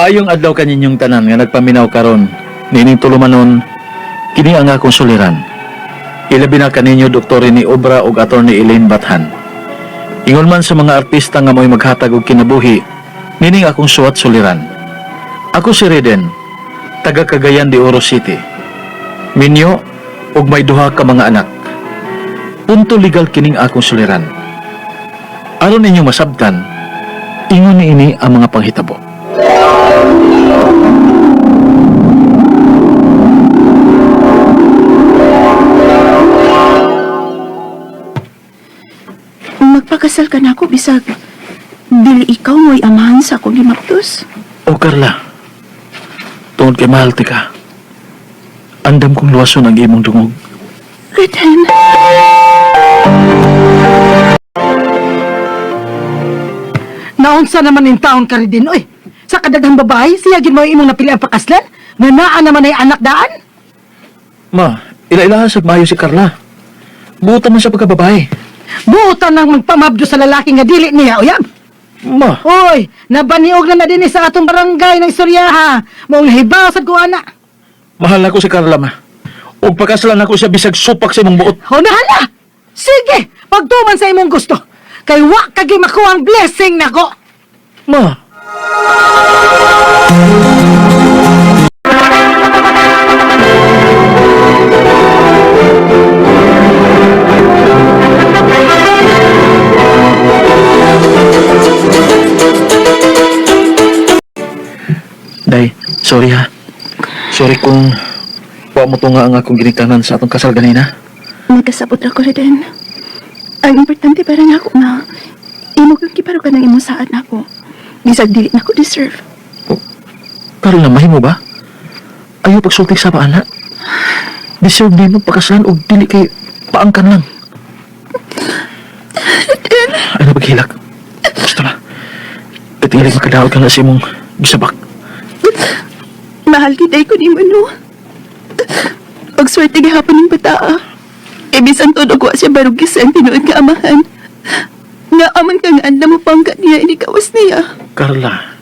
Maayong adlaw kaninyong tanan nga nagpaminaw karon nining tulumanon kini ang akong suliran. Ilabi na kaninyo Dr. ni Obra ug Attorney Elaine Bathan. Ingon man sa mga artista nga mo'y maghatag og kinabuhi nining akong suwat suliran. Ako si Reden, taga Cagayan de Oro City. Minyo ug may duha ka mga anak. Punto legal kining akong suliran. Aron ninyo masabtan, ingon niini ang mga panghitabo. Magpakasal ka na ako, bisag. Dili ikaw mo'y amahan sa akong gimaptos. O Carla, tungod kay mahal ti ka, andam kong luwason ang imong dungog. Reden. Naunsa naman in taon ka rin din, oy. Sa kadaghang babae, siya gid mo imong napili ang pakaslan? Nga naa naman ay anak daan? Ma, ila-ilahan sa maayo si Carla. Buta man sa pagkababae. Buutan nang magpamabdo sa lalaki nga dili niya, uyab. Ma, Oy, nabaniog na na din sa atong barangay ng istorya ha. Maong nahibaw sad ko ana. mahal ako si Carla, ma. Ug pakaslan ako siya bisag supak sa imong buot. O nahala. Sige, pagtuman sa imong gusto. Kay wa kagi makuha ang blessing nako. Ma, Day, sorry ha. Sorry kung wa mo tunga ang akong ginikanan sa atong kasal ganina. Nagkasabot ako, Reden. Ang importante para nga ako nga, imo kang kiparo ka ng imong saad nako. Bisag dili nako deserve. Karon na mahimo ba? Ayaw pagsulti sa paana. Deserve nimo pakaslan og dili kay paangkan lang. Ay na paghilak. Gusto na. Katingali makadaot ka na sa imong gisabak. Mahal kita ko nimo no. Pag swerte gihapon ning bataa. Kay bisan tuod og wa siya barugis sa tinuod nga amahan. Nga aman ka nga andam mo pangka niya inikawas niya. Carla,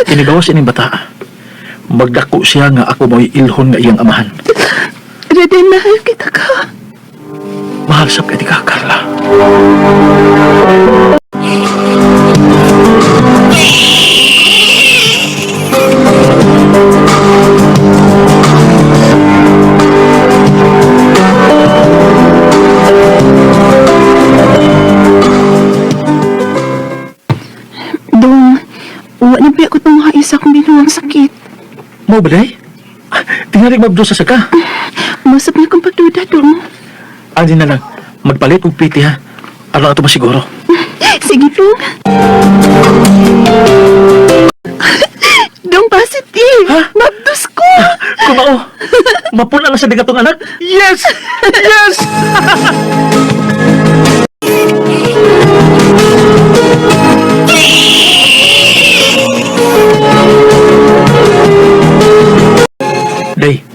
inigawas ining bata. Magdako siya nga ako mo'y ilhon nga iyang amahan. Reden, mahal kita ka. Mahal sab kay ka, Carla. Dong, wa na ba ako tong sa akong binuang sakit. Mo ba day? Tingali mabdusa sa ka. Masap niya kong pagduda, Dong. Ani na lang, magpalit og piti ha. Aron ato masiguro. Sige, Dong. Dong, positive. Ha? Mabdos ko. Kumao, mapuna na sa bigatong anak. Yes! Yes! Day,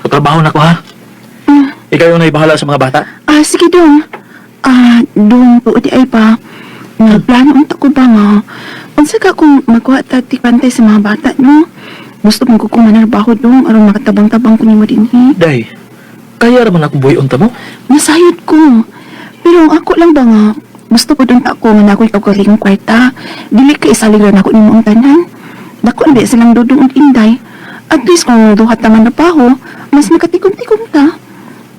katrabaho na ko ha. Ikaw yung naibahala sa mga bata. Ah, sige, Dong. Ah, Dong, tuod di ay pa. Nagplano unta ko ba nga? Unsa ka kung magkuha ta ti pantay sa mga bata, no? Gusto mong ko manarbaho, Dong, aron makatabang-tabang ko nimo dinhi. Day, kaya raman akong buhay unta mo. Nasayod ko. Pero ang ako lang ba nga, gusto ko dun ako nga nakoy kaugalingong kwarta. Dili ka isalig ra nako nimo ang tanan. Dako na silang dudong ug inday. At least kung duhat naman na paho, mas makatikom-tikom ta.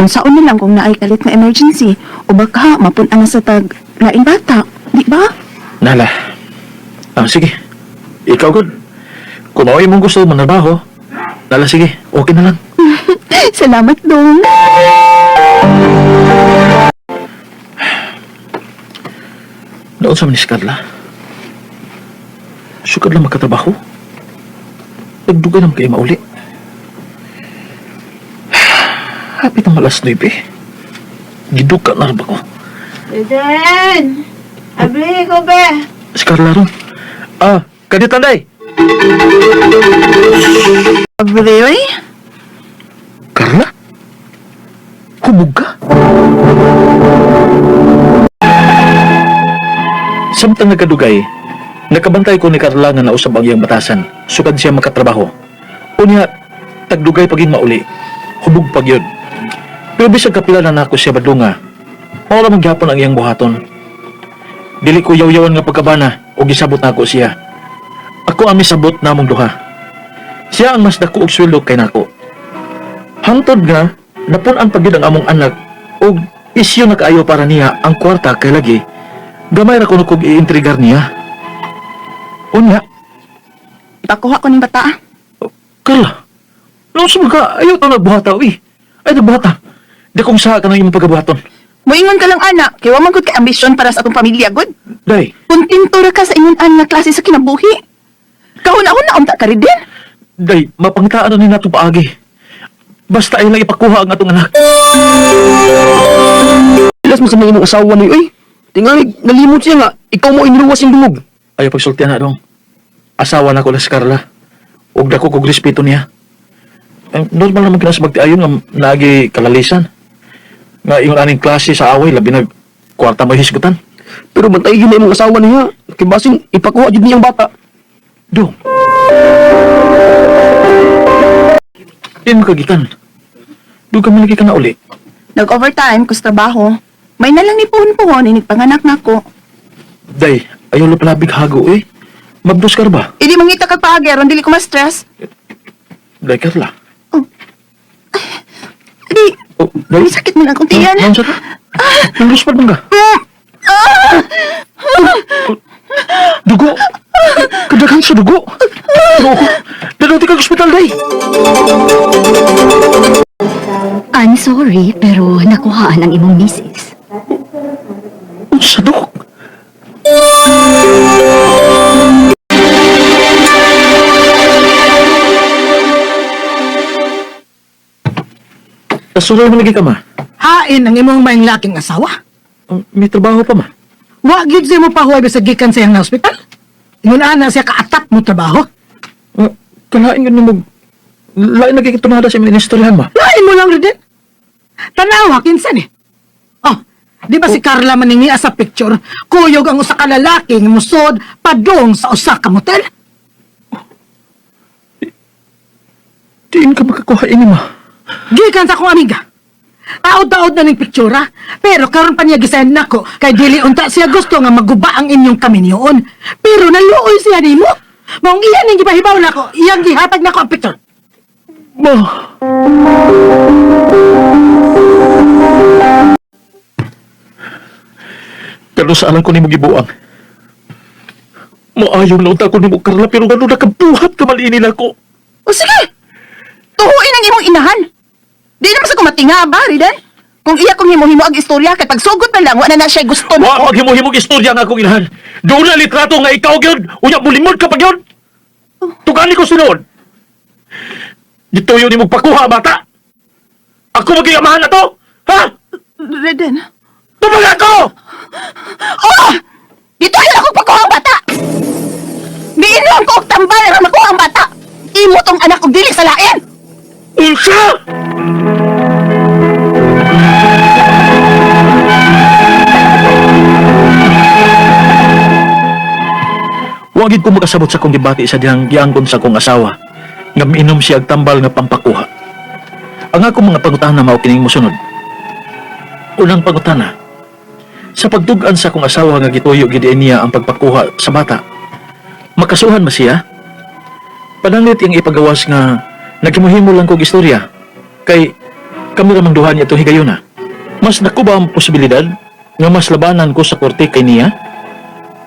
Unsaon na lang kung naay kalit nga emergency o baka mapun-an na sa tag laing bata, di ba? Nala. Ah, sige. Ikaw, good. Kung mao imong gusto manarbaho, nala, sige. Okay na lang. Salamat dong. Noon sa manis, Carla. Sukad lang magkatrabaho. Nagdugay naman kayo mauli. Hapit ang alas 9. Giduka na rin ba ko? Eden! Abli ko be! Si Carla ron. Ah, kaditanday! Abri, oy. Carla? Hubog ka? Samtang nagkadugay, Nakabantay ko ni Carla nga nausab ang iyang batasan, sukad siya makatrabaho. Unya, tagdugay pagin mauli, hubog pag yun. Pero bisag kapila na nako siya badlunga, mao ra man gyapon ang iyang buhaton. Dili ko yaw-yawan nga pagkabana o gisabot nako siya. Ako ang misabot namong duha. Siya ang mas dako og sweldo kay nako. Hangtod nga napun-an pa gyud ang among anak og isyu na kaayo para niya ang kwarta kay lagi. Gamay ra kuno kog iintrigar niya. Unya, Ipakuha ko ning bata. Ah. Carla, noon sa mga ayaw ta nagbuhata, uy. Ay, nagbuhata. Di kong sa ka ng imong pagabuhaton. Moingon ka lang ana, kay wa man gud kay ambisyon para sa atong pamilya gud. Day, Kontento ra ka sa ingon an nga klase sa kinabuhi. Kahuna-huna unta ka rin din. day, mapangitaan na ni nato paagi. Basta ay lang ipakuha ang atong anak. Ilas mo sa mga imong asawa ni oy. Tingali nalimot siya nga ikaw mo iniluwas yung dungog. Ayaw pagsultihan na dong. Asawa na ko na si Carla. Ug dako kog respeto niya. Eh, normal naman kina sa magtiayon nga naagi kalalisan. Nga ingon aning klase sa away labi na kwarta mo hisgutan. Pero bantay gyud na imong asawa niya. Kay basin ipakuha jud niyang bata. Dong. Di mo kagikan. Doon ka malagi ka na uli. Nag-overtime ko sa trabaho. May nalang ni puhon-puhon inig panganak nako. Day, ayaw lapalabig hago eh. Mabdos ka ra ba? Idi mangita kag paagi aron dili ko ma-stress. Day, Carla. Di, Oh, day. may sakit man akong tiyan. Naon sa ka? Nangluspad man ka? Dugo! Kadaghan sa dugo! Dugo! Dalaw ka ospital, day! I'm sorry, pero nakuhaan ang imong misis. Unsa dok? Kasuroy mo lagi ka, ma. Hain ang imong maing laking asawa. May trabaho pa, ma. Wa gyud siya mo pahuway bisag gikan sa iyang na ospital. Ingon ana siya kaatap mo trabaho. Kalain yun mo. Lain nagkikitunada sa imong inistoryahan, ma. Lain mo lang rin. Tanawa kinsa ni. Oh, di ba si Carla maningia sa picture, kuyog ang usa ka lalaki nga musod padung sa usa ka motel? Diin ka makakuha ini, ma. Gikan sa akong amiga. Taod-taod na ning pictura, pero karon pa niya gisend nako kay dili unta siya gusto nga maguba ang inyong kaminyoon. Pero naluoy siya nimo. Maong iya ning gipahibaw nako, iyang gihatag nako ang picture. Ma! Pero sa alam ko nimo gibuang. Maayo na unta ko nimo Carla pero gano nakabuhat ka mali nila ko. O sige, tuhuin ang imong inahan. Di naman sa kumatinga ba, Riden? Kung iya kong himo-himo ang istorya, kay pagsugot na lang, wala na siya gusto na. Wa maghimo-himog istorya nga akong inahan. Doon na litrato nga ikaw gyud. Unya mulimod ka pa gyud. Tugani ko sinuod. Gituyo nimo pakuha bata. Ako magigamahan na to. Ha? Riden. Tubag ako! Oh! Dito ay ako pakuha ang bata! Miinom ko og tambal aron makuha ang bata! Imo tong anak og dili sa lain! Unsa? Wagid ko makasabot sa kong gibati sa dihang giangkon sa kong asawa nga miinom siya og tambal nga pampakuha. Ang akong mga pangutana mao kining mosunod. Unang pangutana. Sa pagtug-an sa akong asawa nga gituyo gid niya ang pagpakuha sa bata. Makasuhan ba siya? Pananglit iyang ipagawas nga naghimuhimo lang kog istorya kay kami ramang duha niya itong higayuna. Mas dako ba ang posibilidad nga mas labanan ko sa korte kay niya?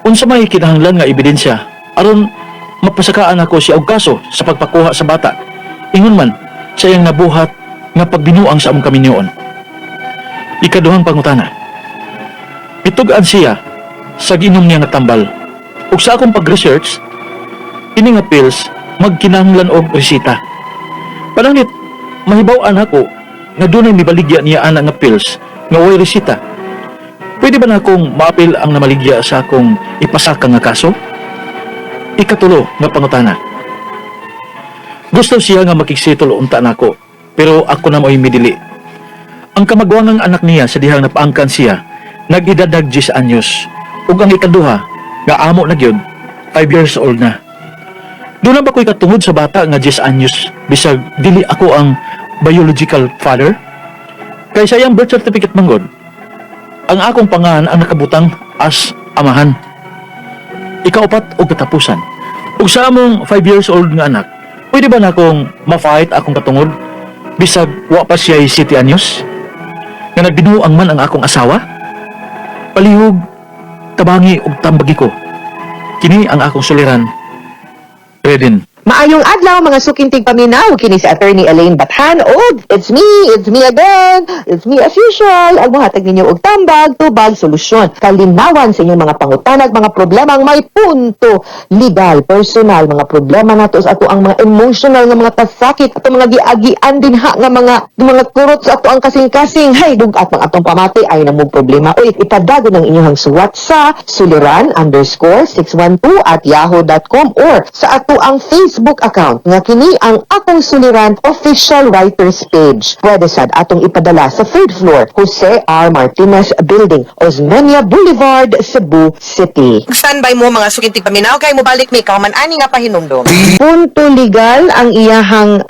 Unsa may kinahanglan nga ebidensya aron mapasakaan ako siya og kaso sa pagpakuha sa bata. Ingon man sa iyang nabuhat nga pagbinuang sa among kaminyoon. Ikaduhang pangutana. Mitug-an siya sa ginom niya nga tambal. Ug sa akong pag-research, kini nga pills magkinahanglan og resita. Pananglit, mahibaw-an ako nga dunay mibaligya niya ana nga pills nga way resita. Pwede ba na akong maapil ang namaligya sa akong ipasaka nga kaso? Ikatulo nga pangutana. Gusto siya nga makigsitol unta nako, pero ako na mo'y midili. Ang kamagwangang anak niya sa dihang napaangkan siya, nag-edad nag 10 anyos. Ug ang ikaduha, nga amo na gyud, 5 years old na. Duna ba ko'y katungod sa bata nga 10 anyos bisag dili ako ang biological father? Kay sa iyang birth certificate manggod, ang akong pangalan ang nakabutang as amahan. Ikaupat og katapusan. Ug sa among 5 years old nga anak, pwede ba na akong ma-fight akong katungod bisag wa pa siya 7 anyos? Nga nagbinuang man ang akong asawa? Palihog, tabangi og tambagi ko. Kini ang akong suliran. Reden. Maayong adlaw, mga suking tigpaminaw, kini si Attorney Elaine Bathan og it's me again. It's me as usual. Ang mohatag ninyo og tambag, tubag, solusyon, kalinawan sa inyong mga pangutanag, mga problemang may punto legal, personal, mga problema nato sa ato ang mga emotional nga mga pasakit, ato mga giagian din ha nga mga kurot sa ato ang kasing-kasing. Hay, dugat mga atong pamati ay namog problema. Uy, ipadagon ang inyong suwat sa suliran_612@yahoo.com or sa ato ang Facebook account nga kini ang Akong Suliran Official Writers Page. Pwede sad atong ipadala sa third floor, Jose R. Martinez Building, Osmeña Boulevard, Cebu City. Standby mo, mga suking tigpaminaw, kay mobalik mi kauman ani nga pahinumdom. Punto legal ang iyahang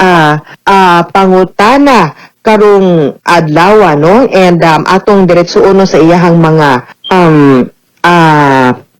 pangutana karong adlaw, no, and atong diretso uno sa iyahang mga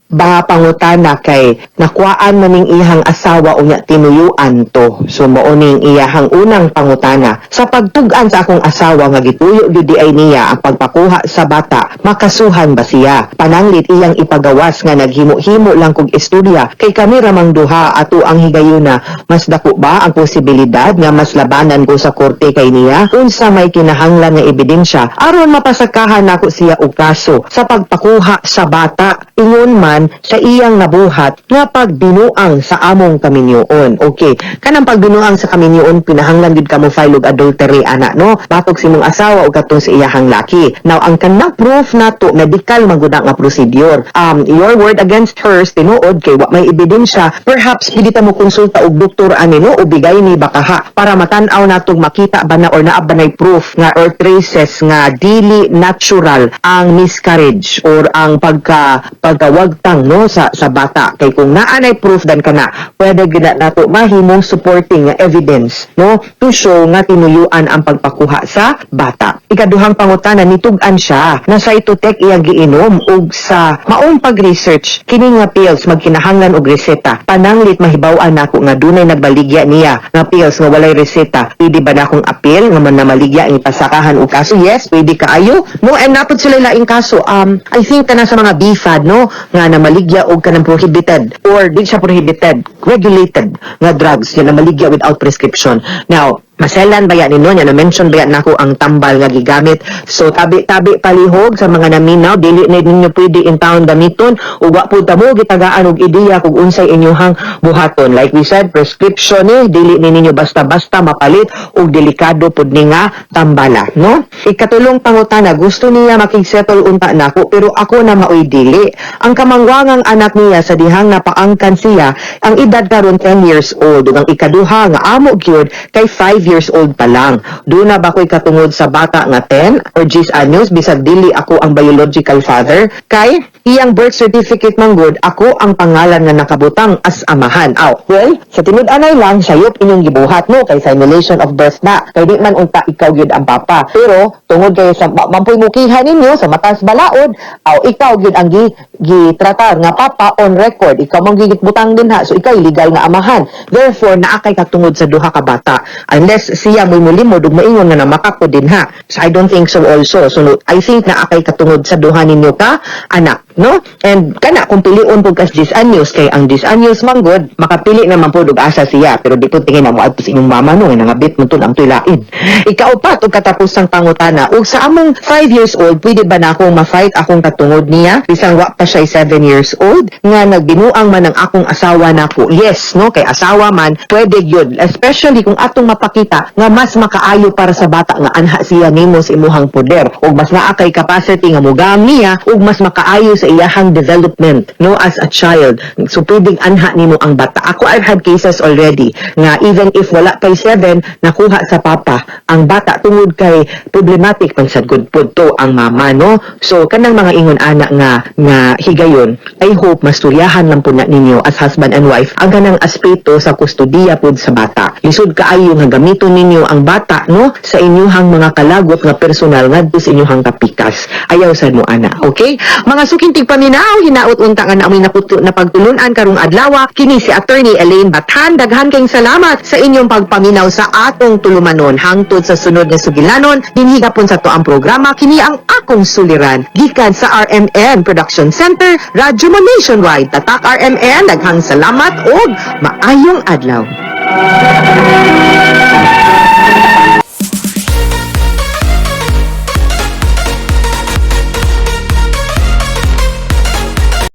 mga pangutana kay nakuhaan man ning iyahang asawa, unya tinuyuan to. So mao ning iyahang unang pangutana: sa pagtug-an sa akong asawa nga gituyo gyud di ay niya ang pagpakuha sa bata, makasuhan ba siya? Pananglit iyang ipagawas nga naghimo-himo lang kog istorya kay kami ramang duha ato ang higayuna. Mas dako ba ang posibilidad nga mas labanan ko sa korte kay niya? Unsa may kinahanglan nga ebidensya aron mapasakahan nako siya og kaso sa pagpakuha sa bata, ingon man sa iyang nabuhat nga pagbinuang sa among kaminyoon? Okay, kanang pagbinuang sa kaminyoon, pinahanglan gid ka mo file og adultery ana, no, batok sa imong asawa og katong sa iyahang laki. Now, ang kanang proof nato, medical man gud nga procedure, your word against hers, tinuod kay wa may ebidensya. Perhaps pwede ta mo konsulta og doktor ani, no, o bigay ni bakaha para matan-aw natong makita ba na or naa ba nay proof nga or traces nga dili natural ang miscarriage or ang pagkawagtang, no, sa bata, kay kung naa nay proof dan kana pwede gid na nato mahimong supporting nga evidence, no, to show nga tinuyuan ang pagpakuha sa bata. Ikaduhang pangutana, nitug-an siya na Cytotec iyang giinom ug sa maong pag-research, kini nga pills magkinahanglan og reseta. Pananglit mahibaw-an nako nga dunay nagbaligya niya nga pills nga walay reseta, pwede ba nakong appeal nga man namaligya ang ipasakahan og kaso? Yes, pwede kaayo, no, and napod sila laing kaso, I think kana sa mga BFAD, no, nga namaligya og kanang prohibited or di siya prohibited, regulated nga drugs nga namaligya without prescription. Now, maselan ba ni no niya, na-mention ba nako ang tambal nga gigamit. So tabi-tabi palihog sa mga naminaw, dili na ninyo pwede in town gamiton ug wa pud tamo gitagaan og ideya kung unsay inyuhang buhaton. Like we said, prescription ni, dili ni ninyo basta-basta mapalit ug delikado pud ni nga tambala, no. Ikatulong pangutana, gusto niya makigsettle unta nako pero ako na maoy dili. Ang kamangwangang anak niya sa dihang napaangkan siya, ang edad karon 10 years old ug ang ikaduha nga amo gyud kay 5 years old pa lang. Duna ba ko'y katungod sa bata nga 10 or 10 anyos bisag dili ako ang biological father? Kay iyang birth certificate man gud, ako ang pangalan nga nakabutang as amahan. Aw, well, sa tinud-anay lang sayop inyong gibuhat, no, kay simulation of birth na. Kay di man unta ikaw gyud ang papa. Pero tungod kay sa mampoy mukiha ninyo sa matas balaod, aw, ikaw gyud ang gitratar nga papa on record. Ikaw man gyud butang din ha. So ikaw legal nga amahan. Therefore, naa kay katungod sa duha ka bata. Unless siya mo'y mulimod ug moingon nga namakako din ha. So I don't think so also. So no, I think naa kay katungod sa duha ninyo ka anak, no? And kana kung pilion pud kas 10 anyos, kay ang 10 anyos man gud makapili naman pud og asa siya, pero di pud tingin na mo adto sa inyong mama, no, nga nangabit mo ang tuylain. Ikaupat ug katapusang pangutana, ug sa among 5 years old, pwede ba na akong ma-fight akong katungod niya bisan wa pa siya 7 years old nga nagbinuang man ang akong asawa nako? Yes, no, kay asawa man, pwede gyud, especially kung atong mapakita nga mas makaayo para sa bata nga anha siya nimo sa imuhang poder ug mas naa kay capacity nga mugam niya ug mas makaayo sa sa iyahang development, no, as a child. So pwedeng anha nimo ang bata. Ako, I've had cases already nga even if wala pay 7, nakuha sa papa ang bata tungod kay problematic man sad gud pud to ang mama, no. So kanang mga ingon ana nga higayon, I hope masturyahan lang po na ninyo as husband and wife ang kanang aspeto sa kustodiya pud sa bata. Lisod kaayo nga gamiton ninyo ang bata, no, sa inyuhang mga kalagot nga personal ngadto sa inyuhang kapikas. Ayaw sad mo ana, okay? Mga suking tigpaminaw, hinaot unta nga namoy naputo na pagtulunan karong adlaw. Kini si Attorney Elaine Bathan. Daghan kayong salamat sa inyong pagpaminaw sa atong tulumanon. Hangtod sa sunod nga sugilanon, dinhi gapon sa atoang programa, kini ang Akong Suliran. Gikan sa RMN Production Center, Radyo Mo Nationwide. Tatak RMN, daghang salamat og maayong adlaw.